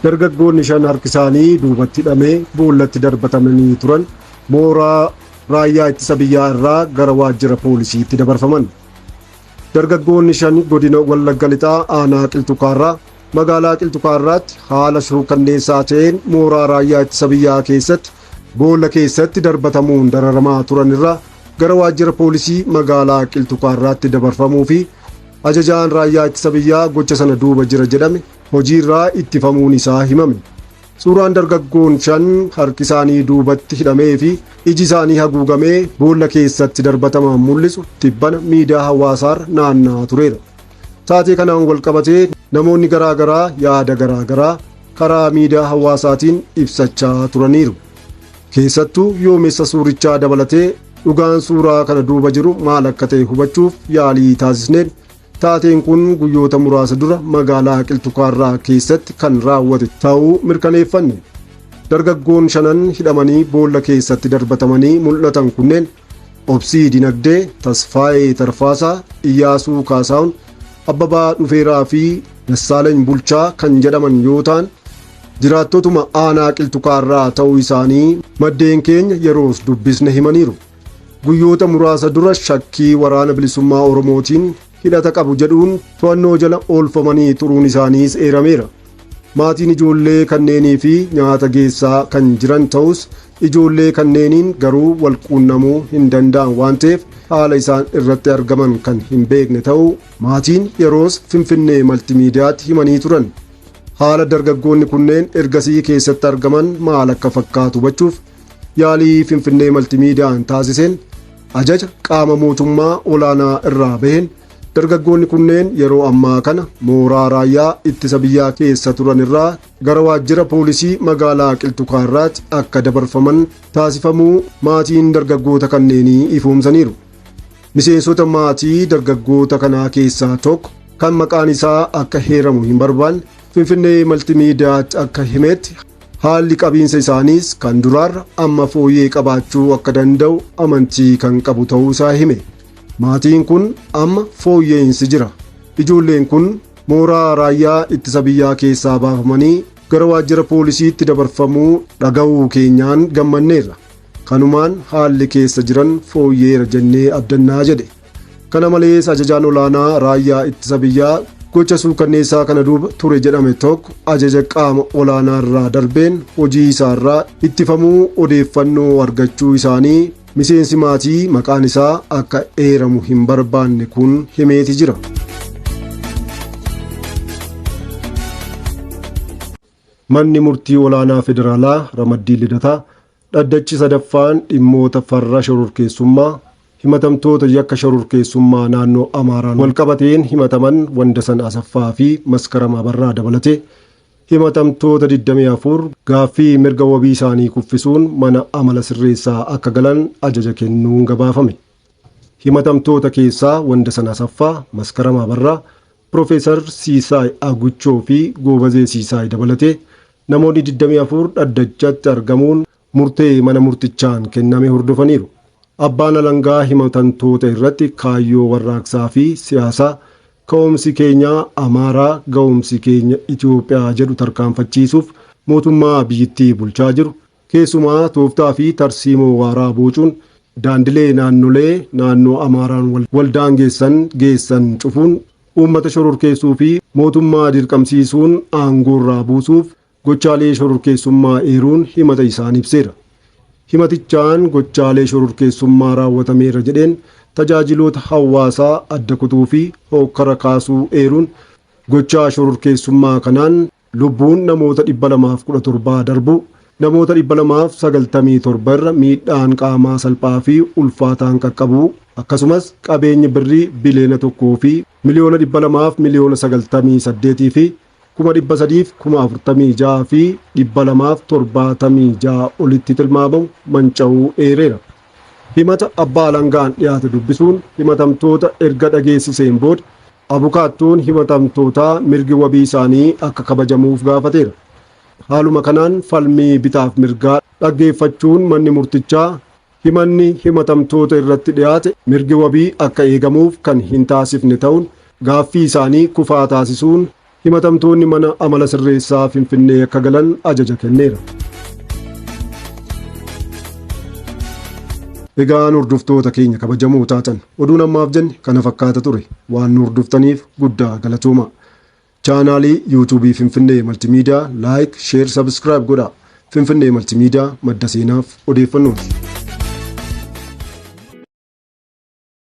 Dargaggoonni 5 harki isaanii duubatti hidhamee boollatti darbatamanii turan mooraa raayyaa ittisa biyyaa irraa gara waajjira poolisiitti dabarfaman. Dargaggoonni 5 godina Wallagga Lixaa aanaa Qilxukaarraa magaalaa Qilxukaarraatti haala suukanneessaa ta'een mooraa raayyaa ittisa biyyaa keessatti boolla keessatti darbatamuun dararamaa turan irraa gara waajjira poolisii magaalaa Qilxukaarraatti dabarfamuu fi ajajaan raayyaa ittisa biyyaa gocha sana duuba jira jedhame hojiirraa ittifamuun isaa himame. Suuraan dargaggoon 5 harki isaanii duubatti hidhamee fi iji isaanii haguugamee boolla keessatti darbataman mul'isu tibbana miidiyaa hawaasaarra naanna'aa tureera. Taatee kanaan walqabatee namoonni garaagaraa yaada garaagaraa karaa miidiyaa hawaasaatiin ibsachaa turaniiru. Keessattuu yoomessa suurichaa dabalatee dhugaan suuraa kana duuba jiru maal akka ta'e hubachuuf yaalii taasisneen taateen kun guyyoota muraasa dura magaalaa Qilxukaarraa keessatti kan raawwate ta'uu mirkaneeffanne. Dargaggoon 5 hidhamanii boolla keessatti darbatamanii mul'atan kunneen Obsii Dinagdee, Tasfaayee Tarfaasaa, Iyyaasuu Kaasaawun, Abbabaa Dhufeeraa fi Dassaalany Bulchaa kan jedhaman yoo ta'an jiraattotuma aanaa Qilxukaarraa ta'uu isaanii maddeen keenya yeroos dubbisne himaniiru. Guyyoota muraasa dura shakkii waraana bilisummaa Oromootiin hidhata qabu jedhuun to'annoo jala oolfamanii turuun isaaniis eerameera. Maatiin ijoollee kanneenii fi nyaata geessaa kan jiran ta'us ijoollee kanneeniin garuu wal quunnamuu hin danda'an waan ta'eef haala isaan irratti argaman kan hin beekne ta'uu maatiin yeroos Finfinnee Maltimiidiyaatti himanii turan. Haala dargaggoonni kunneen ergasii keessatti argaman maal akka fakkaatu hubachuuf yaalii Finfinnee Maltimiidiyaan taasiseen ajaja qaama mootummaa olaanaa irraa baheen dargaggoonni kunneen yeroo ammaa kana mooraa raayyaa ittisa biyyaa keessa turan irraa gara waajjira poolisii magaalaa Qilxukaarraatti akka dabarfaman taasifamuu maatiin dargaggoota kanneenii ifoomsaniiru. Miseensota maatii dargaggoota kanaa keessaa tokko kan maqaan isaa akka heeramu hin barbaanne Finfinnee Maltimiidiyaatti akka himetti haalli qabiinsa isaaniis kan duraarra amma fooyyee qabaachuu akka danda'u amantii kan qabu ta'uu isaa hime. Maatiin kun amma fooyyeensi jira. Ijoolleen kun mooraa raayyaa ittisa biyyaa keessaa baafamanii gara waajjira poolisiitti dabarfamuu dhaga'uu keenyaan gammanneerra. Kanumaan haalli keessa jiran fooyyeera jennee abdannaa jedhe. Kana malees ajajaan olaanaa raayyaa ittisa biyyaa gocha suukanneessaa kana duuba ture jedhame tokko ajaja qaama olaanaa irraa darbeen hojii isaarraa ittifamuu odeeffannoo argachuu isaanii miseensi maatii maqaan isaa akka eeramu hin barbaanne kun himeeti jira. Manni murtii olaanaa federaalaa ramaddii Lidataa dhaddachi sadaffaan dhimmoota farra shororkeessummaa himatamtoota yakka shororkeessummaa naannoo Amaaraan walqabateen himataman Wandasan Asaffaa fi Maskaram Abarraa dabalatee himatamtoota 24 gaaffii mirga wabii isaanii kuffisuun mana amala sirreessaa akka galan ajaja kennuun gabaafame. Himatamtoota keessaa Wandasan Asaffaa, Maskaram Abarraa, Piroofeesar Siisaay Aguchoo fi Goobazee Siisaay dabalatee namoonni 24 dhaddachatti argamuun murtee mana murtichaan kenname hordofaniiru. Abbaan alangaa himatamtoota irratti kaayyoo warraaqsaa fi siyaasaa ka'umsi keenya Amaaraa ga'umsi keenya Itoophiyaa jedhu tarkaanfachiisuuf mootummaa biyyittii bulchaa jiru keessumaa tooftaa fi tarsiimoo waaraa boocuun daandilee naannolee naannoo Amaaraan waldaangeessan geessan cufuun uummata shororkeessuu fi mootummaa dirqamsiisuun aangoorraa buusuuf gochaalee shororkeessummaa eeruun himata isaan ibseera. Himatichaan gochaalee shororkeessummaa raawwatameera jedheen tajaajiloota hawaasaa adda kutuu fi hookkara kaasuu eeruun gochaa shororkeessummaa kanaan lubbuun namoota 217 darbuu namoota 297 irra miidhaan qaamaa salphaa fi ulfaataan qaqqabuu akkasumas qabeenyi birrii biliyoona 1 fi miliyoona 200 miliyoona 98 fi 346,276 olitti tilmaamamu manca'uu eereera. Himata abbaa alangaan dhiyaate dubbisuun himatamtoota erga dhageessiseen booda abukaattoon himatamtootaa mirgi wabii isaanii akka kabajamuuf gaafateera. Haaluma kanaan falmii bitaaf mirgaa dhaggeeffachuun manni murtichaa himanni himatamtoota irratti dhiyaate mirgi wabii akka eegamuuf kan hin taasifne ta'uun gaaffii isaanii kufaa taasisuun himatamtoonni mana amala sirreessaa Finfinnee akka galan ajaja kenneera. Egaan hordoftoota keenya kabajamoo taatan oduun ammaaf jenne kana fakkaata ture waan nu hordoftaniif guddaa galatooma. Chaanaalii yuutuubii Finfinnee Maltimiidiyaa laayik, sheer, sabskiraayib godhaa. Finfinnee Maltimiidiyaa madda seenaaf odeeffannooti.